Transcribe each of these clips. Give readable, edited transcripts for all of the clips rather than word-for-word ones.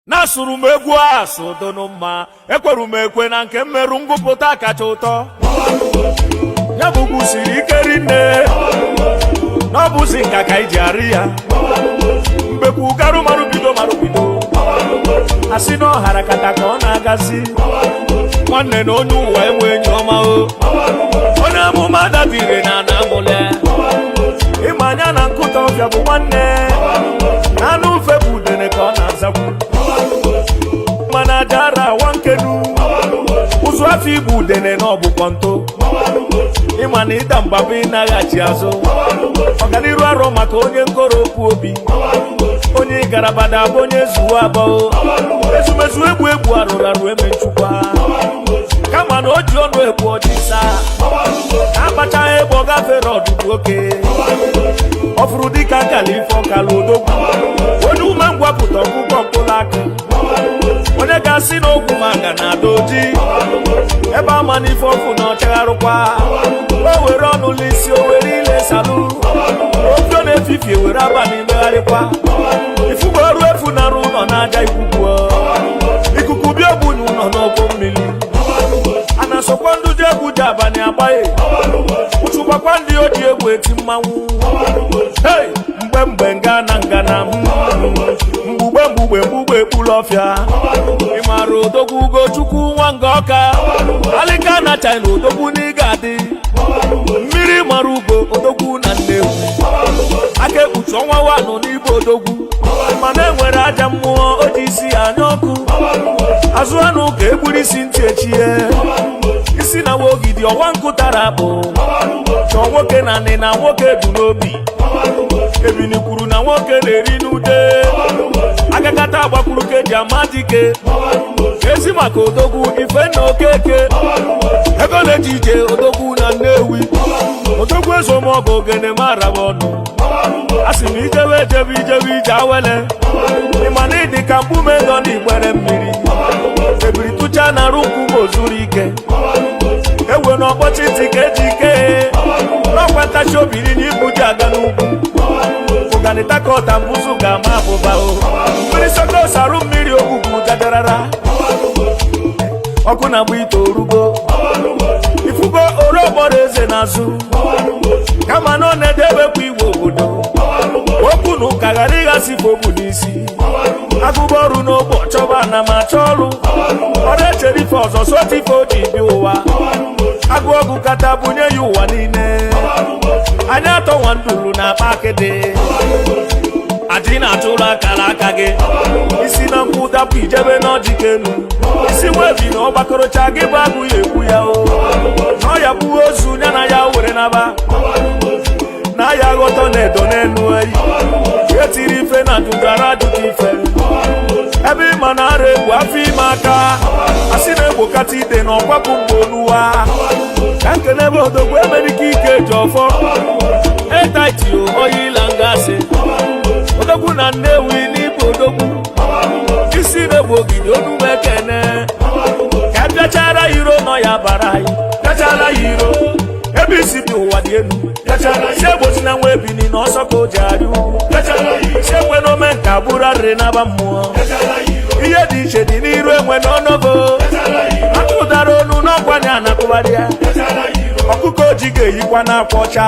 Na-asụrụ m egwu asụ donu mma, ekweru m ekwe na nke mmerụ ngụpụta kacha ụtọ. Ya bụ ugwu siri ike rinne, na ọ bụzi nka ka iji arị ya. Mbekwu garụ marụ bido marụ bido, asị na ọhara kata ka ọ na-agazi. Nwanne na onye ụwa enwe enyi ọma o. Onye amụma dabire na ana amụle ịma anya na nkụta ọfịa bụ nwanne na anụ ufe bụ udene ka ọ na-azakwu. Mana aja ara awa nkenu ụzụ afọ igbu udene na ọbụkwọ nto. Ịma na ịda mgbaba ịnaghachi azụ ọganiru arọ maka onye nkoro okwu obi onye garabada abụ onye zuo abụọ ezumezu egbu egbu arụrụ arụ eme nchukwa, kama na o ji ọnụ egbu ọjịsa akpachaghị egbe ọ gafere ọdụdụ oke ọ fụrụ dịka akala ife ọkala odogwu onye ume ngwapụta ọkụkọ mkpụrụ aka onye ga-asị na ogwu manga na ada oji ebe ama n'ife ọfụ na ọchagharụkwa o were ọnụ n'isi o were ile salụ ofio na-efifie were abalị megharịkwa ifugo ọrụ efu narụ ụlọ n'aja ikuku ikuku bịa ogbunye ụlọ n'ọgbọ mmiri a na-asọkwa ndị ji egwu ji abalị agbaghị ụchụkwakwa ndị oji egwu eti mmanwụ. Hey! Mgbe mgbe nga na nga na mgbugbe mgbugbe mgbugbe ekpulu ọfịa. Ị maara odogwu Ugochukwu nwa nga ọka alịka na China, odogwu n'ịga adị mmiri mara ugo, odogwu na Nnewi aka ekpuchi ọnwa wanụ n'ibe odogwu, mana enwere aja mmụọ o ji isi ya anya ọkụ azụ anụ ka egburu isi ntị echie isi na wogidi ọwa nkụ tara akpụ chọọ nwoke na anị na nwoke du n'obi. Ebini kwuru na nwoke na-eri n'ude agakata agbakwuru ka eji ama dike ezi maka odogwu ife na okeke ego na-eji ije odogwu na Nnewi, odogwu ezomọgụ ogene maraba ọnụ. A sị m ijebe ejebe ijebe ije awele, ịma na ịdị ka mkpume nọ n'igbere mmiri ebiri tụcha na arụ nkume ozuru ike ewe na ọkpọchi ntị ka eji ike n'ọkwa ntachi obi na ibu ji aga n'ugwu ụganitakọta mbụzụ ga-ama abụba o mmiri sokos arụ mmiri ogwugwu jajarara ọkụ na-agba ite orugo ifugo ore ọgbọrọ eze n'azụ kama na ọ na-edebekwa igwe obodo okwu na ụka ghara ịghasị ife n'isi agụba ọrụ n'ogbe ọchọba na ma achọ ọrụ ọrụ echere ife ọzọ sotu ife o ji bịa ụwa agụ ọgụ kata bunye ya ụwa niile anya atọ nwa nduru na akpa akịdị adị na-atụrụ akara aka gị isi na nkwụ dapụ ijebe n'ọjị kenu isi nwebi na ọgbakọrọcha gị bụ agụ ya egbu ya o na ọ ya gbuo ozu ya na ya were naba na ya ghọtọ na edo n'elu eyi etiri ife na dụdara ajụjụ ife ebe ịma na ara egwu afọ ime aka asị na-egbokata ide na ọkwapụ mgbe oluwa ka nkenebe odogwu emerike ike ji ọfọ etaiti oyila ngasị odogwu na Nnewi n'ịbụ odogwu isi na-egbu ogidi onume ekene ka bịachara iro nọ ya bara anyị bịachara ya iro ebe isi bi ụwa dị elu si egbochi na nwa ebini na ọsọ ka o ji arị ugwu si ekwe na ome nka bụrụ arịrị n'aba mmụọ ihe dị iche dị n'iru enwe n'ọnọgo atụdara onu n'ọkwanye anakụgharị ya ọkụkọ oji ga-eyikwa n'akwa ọcha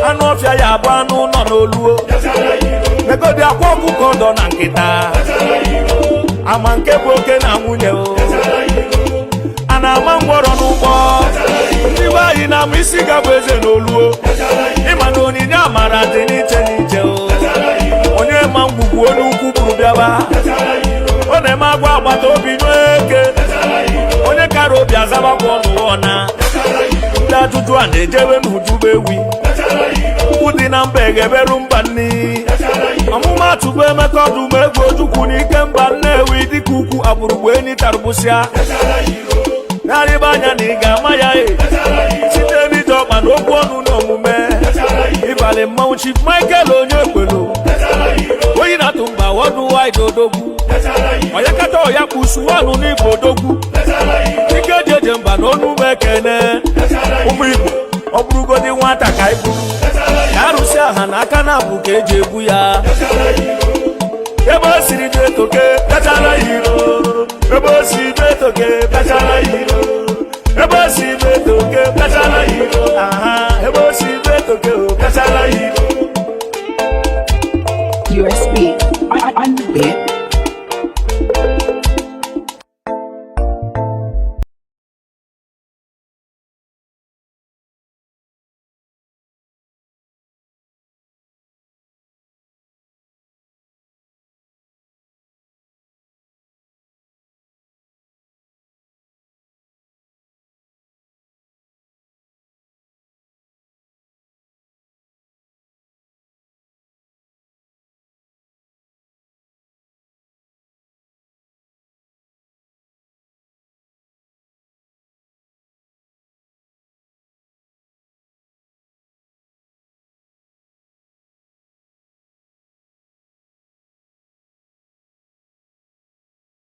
anụ ọfịa ya abụ anụ nọ n'oluo megodi akwa ọkụkọ dọ na nkịta ama nke bụ oke na nwunye o a na-ama ngwọrọ n'ụgbọ ndị be anyị na-ama isi ga-abụ eze n'oluo ịma na onyinye amara dị n'iche n'iche o onye ma ngwugwu onye ukwu buru bịaba ọ na-eme agwa agbata obi nwee eke onye kara obi azabakwa ọnụ ọna ndị ajụjụ a na-ejewe n'ujuba ewi ukwu dị na mba egeberu mba nni ọmụmatụ bụ Emeka ọdụm egwu ojukwu n'ike mba Nnewi dịka ukwu agbụrụgbu enyi tarụgbụsịa narịba anya na ị ga-ama ya e site n'ije ọkpa na okwu ọnụ na omume ịbalị mmanwụ Chief Michael onye ekwelu oyi na-atụ mba wọdụ wide odogwu ọyakata ọya kpusu ọnụ n'igbo odogwu ike eji eje mba na onu m ekene ụmụ Igbo ọ bụrụgodị nwata ka anyị bụrụ ka arụsị aha na aka na-abụ ka eji ebu ya. Ebe o siri dị etoke, bịachara ya iro. Ebe o si dị etoke, bịachara ya iro. Ebe o si dị etoke, bịachara ya iro. Aha, ebe o si dị etoke o.